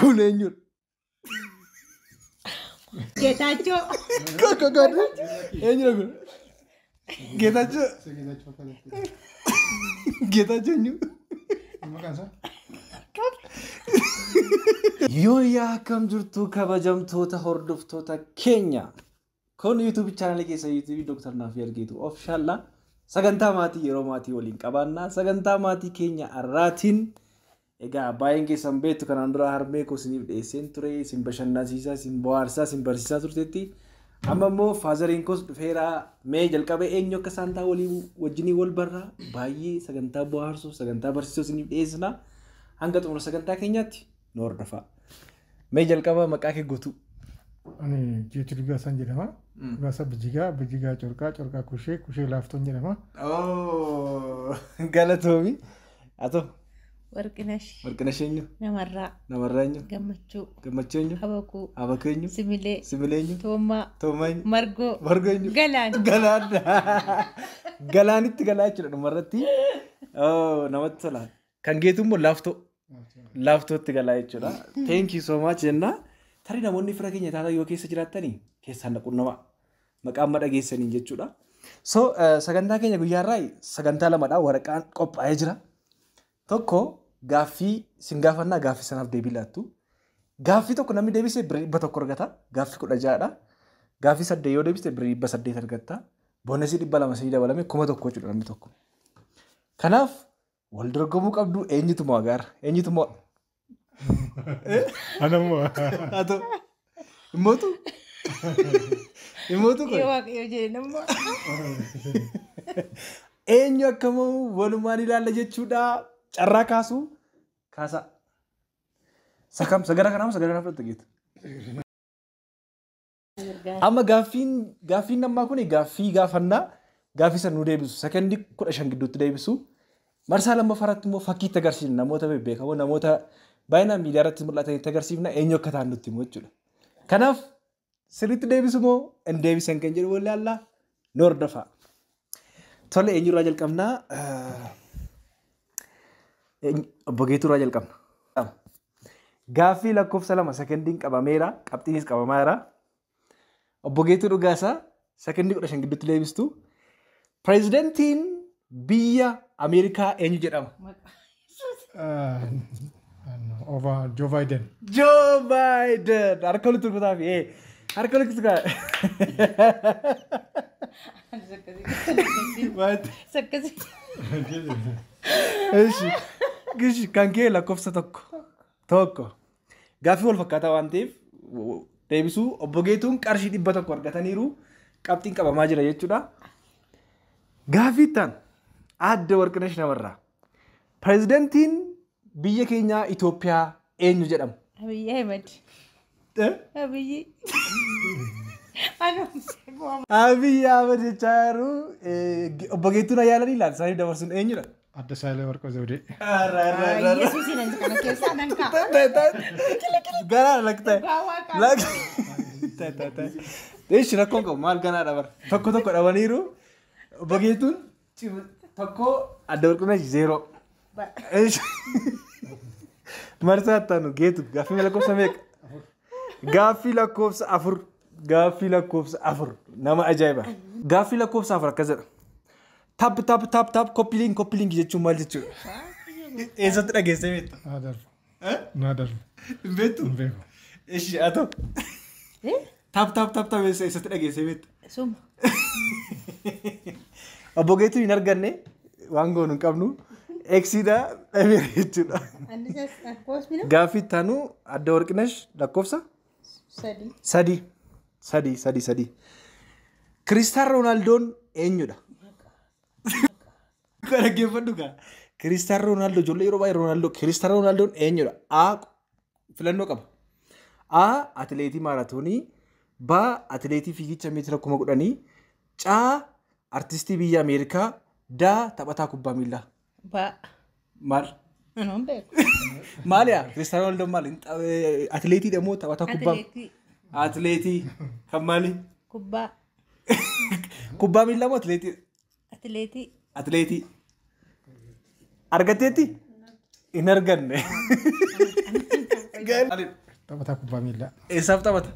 Kun eenyudha? Geetaachoo. Koko eenyudha kun? Geetaachoo. Geetaachoo eenyu? Maqaan isaa? Yooyaa, akkam jirtu kabajamtoota hordoftoota keenya? Kun YouTube chaanalii keessa YouTube Dr. Naafii Argeetu Official. Sagantaa maatii yeroo maatii waliin qabaannaa. Sagantaa maatii keenya har'aatiin egaa baay'een keessan beektu, kanaan dura harmee koo isiniif dhiyeesseen ture, isin bashannansiisaa, isin bohaarsaa, isin barsiisaa turteetti. Amma immoo fatheriin koos dhufeera. Mee jalqabee eenyu akka isaan ta'an walii wajjinii wal barraa. Baay'ee sagantaa bohaarsuuf, sagantaa barsiisuu isiniif dhiyeessina. Hanga xumura sagantaa keenyaatti nu hordofaa. Mee jalqaba maqaa kee guutuu. Ani Geetu Dhugaasaan jedhama. Dhugaasaa Bijigaa, Bijigaa Corqaa, Corqaa Kushee, Kushee Laaftoon jedhama. Galatoomi. Haa ta'u. Warqinash. Warqinash eenyu? Namarraa. Namarraa eenyu? Gammachuu. Gammachuu eenyu? Habakuu. Habakuu eenyu? Similee. Similee eenyu? Toommaa. Toomaa eenyu? Margoo. Margoo eenyu? Galaan. Galaan. Galaanitti galaa jechuudha dhumarratti. Namatti tola. Kan Geetu immoo Laaftoo. Laaftootti galaa jechuudha. Thank you so much jenna. Tarii namoonni fira keenya taatan yoo keessa jiraattanii keessaan naqunnama. Maqaa amma dhageessaniin jechuudha. So sagantaa keenya guyyaa har'aa sagantaa lamadha. Waraqaan qophaa'ee jira. Tokko gaaffii sin gaafannaa, gaaffii sanaaf deebii laattu. Gaaffii tokko namni deebise birrii 100 argata. Gaaffii 16dha. Gaaffii 8 yoo deebiste birrii 800 argatta. Bonusii 200 sinii dabalame 1000 jechuudha namni tokko. Kanaaf wal dorgomuu qabdu. Eenyutu mo'a gaara? Eenyutu mo'a? Ana immoo. Haa ta'u. Himmootu? Himmootu kun? Yoo Waaqayyo jedhe nama. Eenyu akka mo'u walumaan ilaalla jechuudha. Carraa kaasuu kaasaa. Sakam sagara kanaa sagara kana fudhatte Geetu? Amma gaaffiin ammaa kun gaaffii gaafannaa, gaaffii sana nu deebisu sekondii 15 gidduutti deebisu. Marsaa lammaffaarratti immoo fakkii itti agarsiifna, namoota bebbeekamoo, namoota baay'inaan miidiyaa irratti mul'atan itti agarsiifna, eenyu akka ta'an nutti himu jechuudha. Kanaaf sirriitti deebisu moo hin deebisan kan jedhu wal nu hordofaa. Tole, eenyurraa jalqabnaa? Obbo Geetuurraa jalqabna. Gaaffii lakkoofsa 2, sekondiin qabameera, qabxiinis qabamaera. Obbo Geetuu Dhugaasaa sekondii 15 gidduutti deebistu. Pireezidantiin biyya Ameerikaa eenyu jedhama? Over Joe Biden. Joe Biden! Harka walitti rukutaa fi harka walitti rukutaa. Akkasii. Ishi, gishi kan kee lakkoofsa 1. 1. Gaaffii wal fakkaataa waan ta'eef deebisuu obbo Geetuun qarshii 100 argataniiru, qabxiin qabamaa jira jechuudha. Gaaffii itti aanu Aadde Warqinash Namarraa. Pireezidantiin biyya keenyaa Itoophiyaa eenyu jedhama? Abiyyi Ahmed. Abiyyi. Abiyyi Ahmed jechaa jiru. Obbo Geetuun ayyaananii ilaala isaaniif dabarsuun eenyudha? Adda Saayilee Warqoo Zawudee. Yesuusiin ani kana keessaa nan ka'a. Ganaa lakta. Dhugaa Waaqaa. Eeshi, rakkoon qabu maal, ganaadha bara. Tokko tokko dhabaniiru. Obbo Geetuun 1, Adda Warqinash 0. Eeshi. Marsaa itti aanu Geetu, gaaffii lakkoofsa meeqa? Gaaffii lakkoofsa 4. Gaaffii lakkoofsa 4. Nama ajaa'iba. Gaaffii lakkoofsa 4 akkas jedha. Tap tap tap tap, copy link, copy link jechuun maal jechuudha? Eessatti dhageessee beekta? Naa darbu. Naa darbu. Hin beektu? Hin beeku. Ishi haa ta'u. Tap tap tap tap eessatti dhageessee beekta? Suma. Obbo Geetuu hin arganne, waan goonu hin qabnu. Eksiidha dhabeera jechuudha. Annisas lakkoofsi Gaaffii itti aanu Adda Warqinash lakkoofsa 3. 3. 3, 3, 3. Kiristaan Roonaaldoon eenyudha? Kan dhaggeeffadhu kaa. Kiristaan Roonaaldoo, ijoollee yeroo baay'ee Roonaaldoo, Kiristaan Roonaaldoo eenyudha? A, filannoo qaba. A, atileetii maaraatoonii, B, atileetii fiigicha meetira 10,000, C, artistii biyya Ameerikaa, D, taphataa kubbaa miillaa. Ba. Maal? Anuun beeku. Maali yaa? Kiristaan Roonaaldoo maali? Atileetiidha moo taphataa kubbaa? Atileetii. Atileetii kan maali? Kubbaa. Kubbaa miillaa moo atileetii? Atileetii. Atileetii. Argatteetti? Hin arganne. Gal. Taphataa kubbaa miillaa. Eessaaf taphata?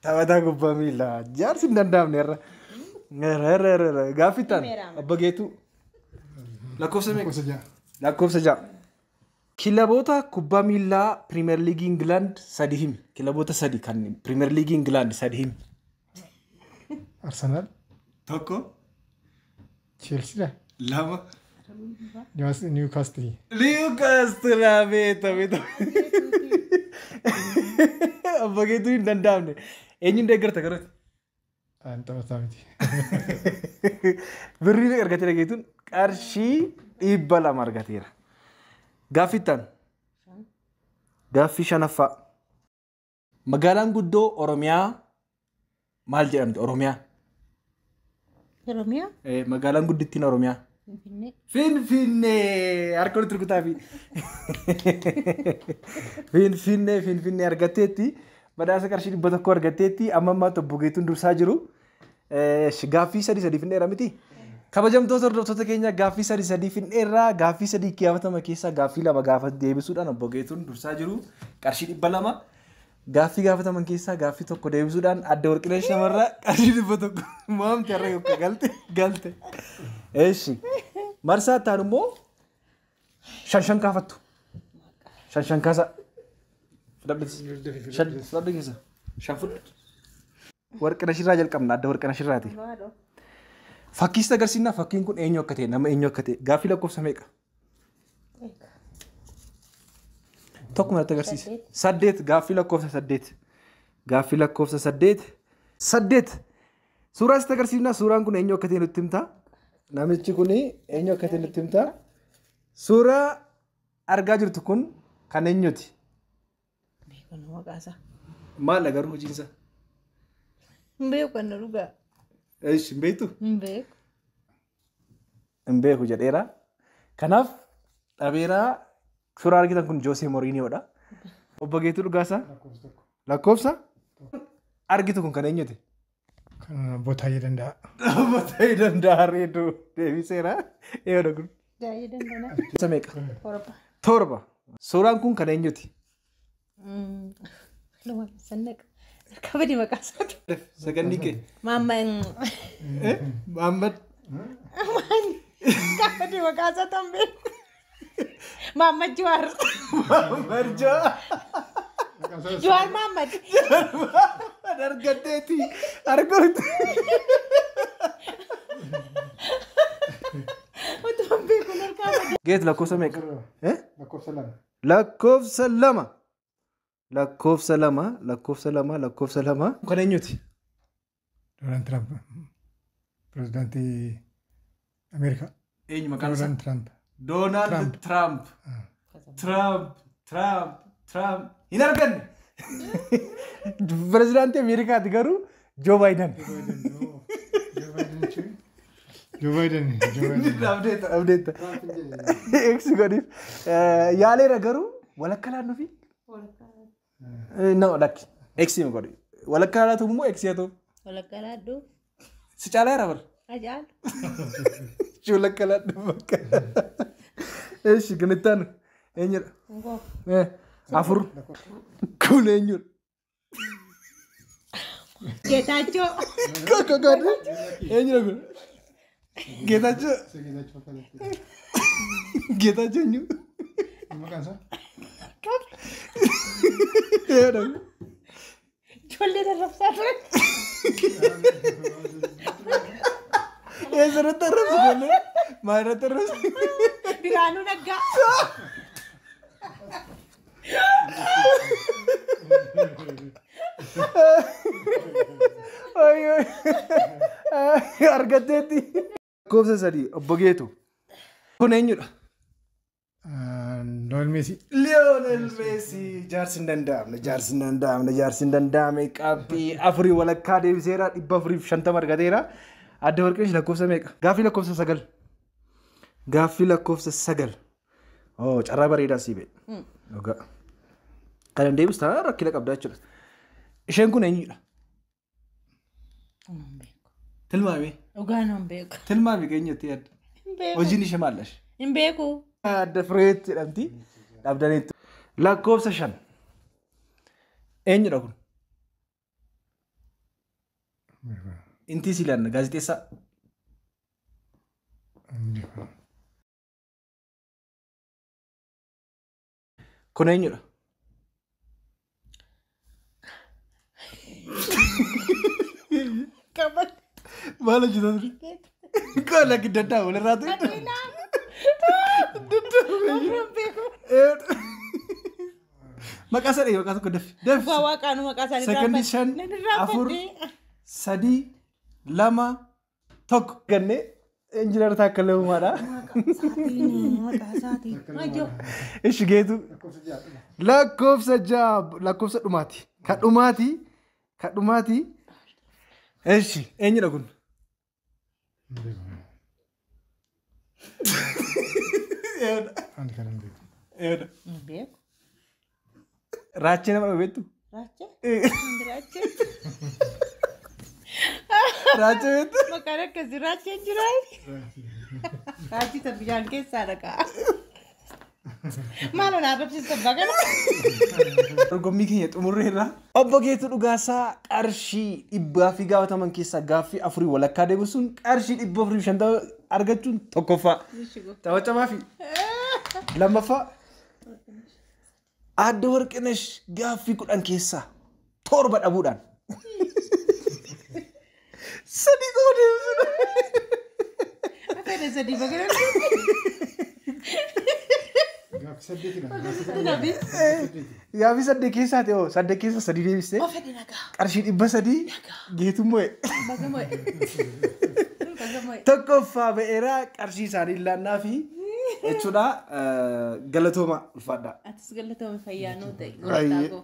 Taphataa kubbaa miillaa. Jaarsi hin danda'amne irra. Irra. Gaaffii ta'an Obbo Geetuu. Lakkoofsa meeqa? Lakkoofsa 6. Lakkoofsa 6. Kilaboota kubbaa miillaa Pirimeer Liigii Ingilaand 3 himi. Kilaboota 3 kan Pirimeer Liigii Ingilaand 3 himi. Arsenaal. 1. Cheelsiidha. 2. Niwukaastil. Niwukaastil beeta beeta. Obbo Geetuu hin danda'amne. Eenyuun deeggarta garuu? Ani taphataa miti. Birrii meeqa argateera Geetuun? Qarshii 200 argateera. Gaaffii itti aanu. Gaaffii 5ffaa. Magaalaan guddoo Oromiyaa maal jedhamti? Oromiyaa. Oromiyaa? Magaalaan guddittiin Oromiyaa. Finfinnee. Finfinnee! Harka walitti rukutaa fi. Finfinnee Finfinnee argatteetti. Badhaasa qarshii 100 argatteetti. Amma ammaatti Obbo Geetuun dursaa jiru. Gaaffii 3 finneera miti. Kabajamtoota hordoftoota keenya gaaffii 3 finneerraa gaaffii 3 gaafatama keessaa gaaffii 2 gaafa deebisuudhaan Obbo Geetuun dursaa jiru. Qarshii 200. Gaaffii gaafataman keessaa gaaffii 1 deebisuudhaan Adda Warqineesh Shamarraa qarshii 100 mo'amte har'a yookaan galte galte. Eeshi. Marsaa itti aanu immoo 5 kaafattu. 5 kaasa. Fudhadhu keessa. 5 fudhu. Warqineesh irraa jalqabna Adda Warqineesh irraati. Fakkiis agarsiisna fakkiin kun eenyu akka ta'e nama eenyu akka ta'e gaaffii lakkoofsa meeqa? Tokkuma natti agarsiise. 8 gaaffii lakkoofsa 8. Gaaffii lakkoofsa 8. 8. Suuraa sitti agarsiisna suuraan kun eenyu akka ta'e nutti himta. Namichi kun eenyu akka ta'e nutti himta. Suuraa argaa jirtu kun kan eenyuti? Beeku nama maqaasaa. Maal garuu hojiin isaa? Hin beeku kan na dhugaa. Eesh hin beektu? Hin beeku. Hin beeku jedheera. Kanaaf dhabeeraa suuraa argitan kun Joosee Moriiniyoodha. Obbo Geetuu Dhugaasaa? Lakkoofsa? Argitu kun kan eenyuti? Kan Obbo Taayyee Danda'a. Obbo Taayyee Danda'a reedu deebiseera. Eeyoodha kun. Taayyee Danda'a. Lakkoofsa meeqa? 7. 7. Suuraan kun kan eenyuti? Luma sannaqa. Kabadi maqaa isaati. Sagannii kee? Maamma. Maammad. Kabadi maqaa isaati hin beeku. Maamma Jawaar. Maammad Jawaar. Jawaar Maammad. Argatteeti. Argatteeti. Otoo hin beeku harkaa bade. Geet lakkoofsa meeqa? Lakkoofsa 2. Lakkoofsa 2. Lakkoofsa 2. Lakkoofsa 2. Lakkoofsa 2. Kan eenyuti? Doonaald Tiraamp. Pirezidaantii Ameerikaa. Eenyu maqaan isaa? Doonaald Tiraamp. Doonaald Tiraamp. Tiraamp. Tiraamp. Tiraamp. Hin arganne. Pirezidaantii Ameerikaati garuu Joo Baayiden. Joo Baayiden. Abdeetta abdeetta. Eeksi godhiif. Yaaleera garuu walakkaa laannuu fi? No lakki. Eeksi godhi. Walakkaa laatu immoo eeksi haa ta'u. Walakkaa laadhu. Si caalaa jira bara. Ajaa'iba. Walakkaa laadhu bakka. Eeshi kan itti aanu eenyudha? 4. Kun eenyudha? Geetaachoo. Koko godhi. Eenyudha kun? Geetaachoo. Geetaachoo eenyu? Maqaan isaa? Eenyudha kun? Ijoollee arrabsaa ture. Eessarratti arrabsu ijoollee? Maalirratti arrabsu? Biraanuu Naggaa. Argatteetti. Lakkoofsa 3 Obbo Geetuu. Kun eenyudha? Lionel Messi. Lionel Messi. Jaarsi hin danda'amne jaarsi hin danda'amne jaarsi hin danda'amne qabxii 4.5 deebiseera 450 argateera. Adda Warqineesh lakkoofsa meeqa? Gaaffii lakkoofsa 9. Gaaffii lakkoofsa 9. Oh carraa bareedaa sii ba'e. Dhugaa. Kan deebisu taanaan rakkina qabda jechuudha. Isheen kun eenyudha? Hin beeku. Tilmaami. Dhugaan hin beeku. Tilmaami keenyatti yaadda. Hin beeku. Hojiin ishee maal lash? Hin beeku. Adda Fireet jedhamti. Dhabdaniitu. Lakkoofsa 5. Eenyudha kun? Inti silanna gaazexeessaa. Kun eenyudha? Qaban. Maal hojjetaa ture? Kola giddaaddaa walirraa ture. Maqaa sadii maqaa tokko dafi. Dafi. Waa waaqaanu maqaa isaanii Sekondii 5, 4, 3, 2, 1. Gannee Injiinar Taakkalee Uumaadha. Maqaa isaatiin. Maayyo. Ishi Geetu. Lakkoofsa 6 lakkoofsa dhumaati. Kan dhumaati. Kan dhumaati. Ishi eenyudha kun? Ani kan hin beeku. Eenyudha? Hin beeku. Raachee nama dhabe beektu? Raachee? Raachee? Raachee beektu? Maqaan akkasii raacheen jiraa? Raachii isa bishaan keessaa dhaqaa. Maaloo na arrabsiista bagana? Dorgommii keenya xumurreerra. Obbo Geetuu Dhugaasaa qarshii 100 fi gaafataman keessaa gaaffii 4 walakkaa deebisuun qarshii 450 argachuun tokkoffaa. Tapha cimaa fi lammaffaa. Aadde Warqinesh gaaffii 10 keessaa 7 dhabuudhaan. 3 qofa deebisuun. Afeera 3 bagana. Gaaffii 8dha. Gaaffii 8 keessaa ta'e hoo 8 keessaa 3 deebistee Ofedhi nagaa. qarshii 300 Geetuun mo'e. Baga mo'e. Baga mo'e. Tokkoffaa ba'eera qarshii isaanii laannaa fi jechuudha galatooma ulfaadha. Atis galatoome fayyaa nuu ta'e. Baay'ee. Gooftaa koo.